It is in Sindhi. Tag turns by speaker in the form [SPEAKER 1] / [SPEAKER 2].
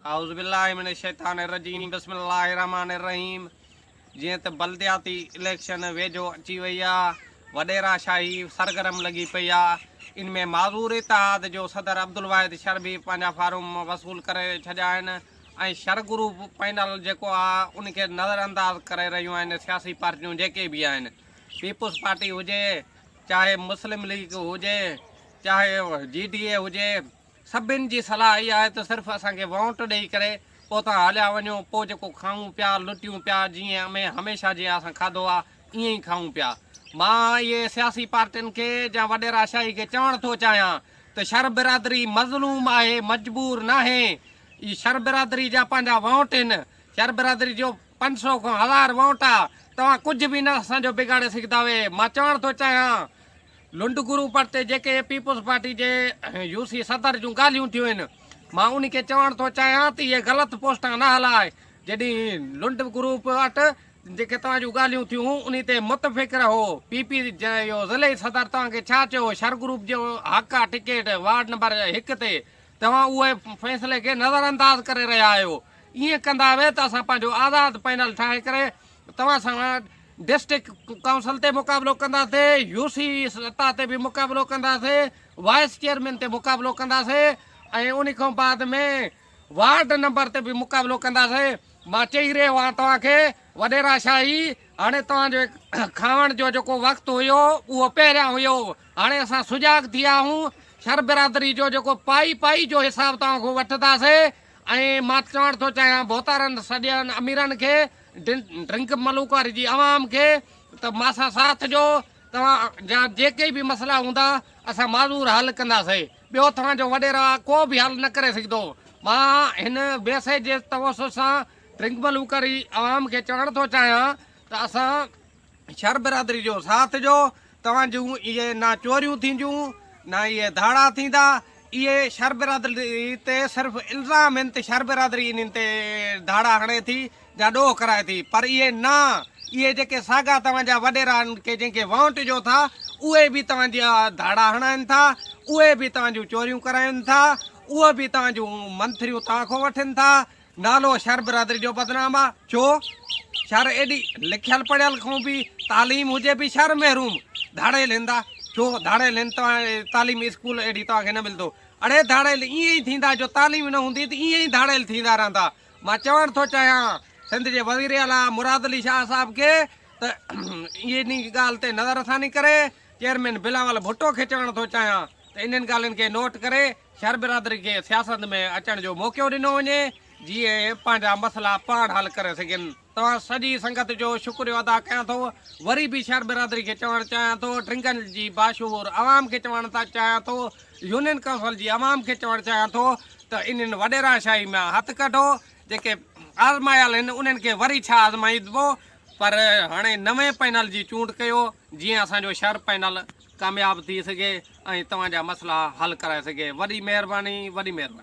[SPEAKER 1] اعوذ بالله من الشيطان الرجيم بسم الله الرحمن الرحيم جيئن ته بلدياتي اليڪشن ويجهو اچي وئي آ وڏيرا شاهي سرگرم لڳي پئي آ ان ۾ معذور اتحاد جو صدر عبدالواحد شر به پنهنجا فارم وصول ڪري ڇڏيا آهن ۽ شر گروپ پينل جيڪو آ ان کي نظر انداز ڪري رهيون آهن سياسي پارٽيون جيڪي به آهن پيپلز پارٽي هجي چاهي مسلم ليگ هجي چاهي جي ڊي اي هجي سڀن جي صلاح اها آهي ته صرف اسان کي وونٽ ڏئي ڪري پوء توهان هليا وڃو، پوء جيڪو کائون پيا، لٽيون پيا، جيئن امي هميشه جيئن اسان کاڌو آ، ائين ئي کائون پيا. مان اهي سياسي پارٽين کي يا وڏيرا شاهي کي چوڻ ٿو چاهيان ته شر برادري مظلوم آهي، مجبور ناهي. اهي شر برادري جا پنهنجا وونٽ هن. شر برادري جو 500 کان هزار وونٽ آ. توهان ڪجهه به نه اسان جو بگاڙي سگهندا اهي. مان چوڻ ٿو چاهيان لنڊ گروپ تي جيڪي پيپلز پارٽي جي يو سي صدر جون ڳالهيون ٿيون آهن مان ان کي چوڻ ٿو چاهيان ته اهي غلط پوسٽان نه هلاء جڏهن لنڊ گروپ وٽ جيڪي توهان جون ڳالهيون ٿيون ان تي متفق رهو پي پي جو ضلعي صدر توهان کي ڇا چيو شر گروپ جو حق آ ٽڪيٽ وارڊ نمبر 1 تي توهان اهي فيصلي کي نظر انداز ڪري رهيا آهيو ائين ڪندا وي ته اسان پنهنجو آزاد پينل ٺاهي ڪري توهان سان ڊسٽرڪٽ ڪائونسل تي مقابلو ڪنداسي، يو سي سطح تي به مقابلو ڪنداسي، وائيس چيئرمين تي مقابلو ڪنداسي ۽ ان کان بعد ۾ وارڊ نمبر تي به مقابلو ڪنداسي. مان چئي رهيو آهيان توهان کي وڏيرا شاهي هاڻي توهان جو کاوڻ جو جيڪو وقت هيو اهو پهريان هيو هاڻي اسان سجاڳ ٿي ويا آهيون شر برادري جو جيڪو پائي پائي جو حساب توهان کان وٺنداسي ۽ مان چوڻ ٿو چاهيان ڀوتارن سڄڻ اميرن کي ڊرنڪ ملوڪ واري جي عوام کي ته مان سان ساٿ ڏيو توهان جا جيڪي به مسئلا هوندا اسان معذور حل ڪنداسي ٻيو توهان جو وڏيرا ڪو به حل نه ڪري سگهندو مان هن ميسيج جي توسط سان ڊرنڪ ملوڪ واري عوام کي چوڻ ٿو چاهيان ته اسان شر برادري جو ساٿ ڏيو، توهان جون اهي نه چوريون ٿينديون نه اهي ڌاڙا ٿيندا، اهي شر برادري تي صرف الزام آهن ته شر برادري انهن تي ڌاڙا هڻي ٿي يا ڏوهه ڪرائي ٿي پر اهي نه اهي جيڪي ساڳا توهان جا وڏيرا آهن ڪي جنهن کي وونٽ ڏيو ٿا اهي به توهان جا ڌاڙا هڻائن ٿا اهي به توهان جون چوريون ڪرائن ٿا اهي به توهان جون منٿريون توهان کان وٺن ٿا نالو شر برادري جو بدنام آ ڇو شر ايڏي لکيل پڙهيل کان به تعليم هجي به شر محروم ڌاڙيل هندا ڇو ڌاڙيل هن توهان تعليم اسڪول اهڙي توهان کي نه ملندو اڙي ڌاڙيل ائين ئي ٿيندا جو تعليم نه هوندي ته ائين ئي ڌاڙيل ٿيندا رهندا مان چوڻ ٿو چاهيان سنڌ جي وزير اعليٰ مراد علي شاهه صاحب کي ته انهي ڳالهه تي نظر ثاني ڪري چيئرمين بلاول ڀٽو کي چوڻ ٿو چاهيان ته انهن ڳالهين کي نوٽ ڪري شر برادري کي سياست ۾ اچڻ جو موقعو ڏنو وڃي جيئن پنهنجا مسئلا پاڻ حل ڪري سگهن. توهان سڄي سنگت جو شڪريو ادا ڪيان ٿو. وري به شر برادري کي چوڻ چاهيان ٿو، ڊرنگن جي باشعور عوام کي چوڻ چاهيان ٿو، يونين ڪائونسل جي عوام کي چوڻ چاهيان ٿو ته انهن وڏيرا شاهي مان هٿ ڪڍو، جيڪي آزمايل آهن انهن کي وري ڇا آزمائيندبو پر هاڻي نوين پينل جي چونڊ ڪيو جيئن اسان جو شر پينل ڪامياب ٿي سگهي ۽ توهان جا مسئلا حل ڪرائي سگهي وڏي مهرباني وڏي مهرباني.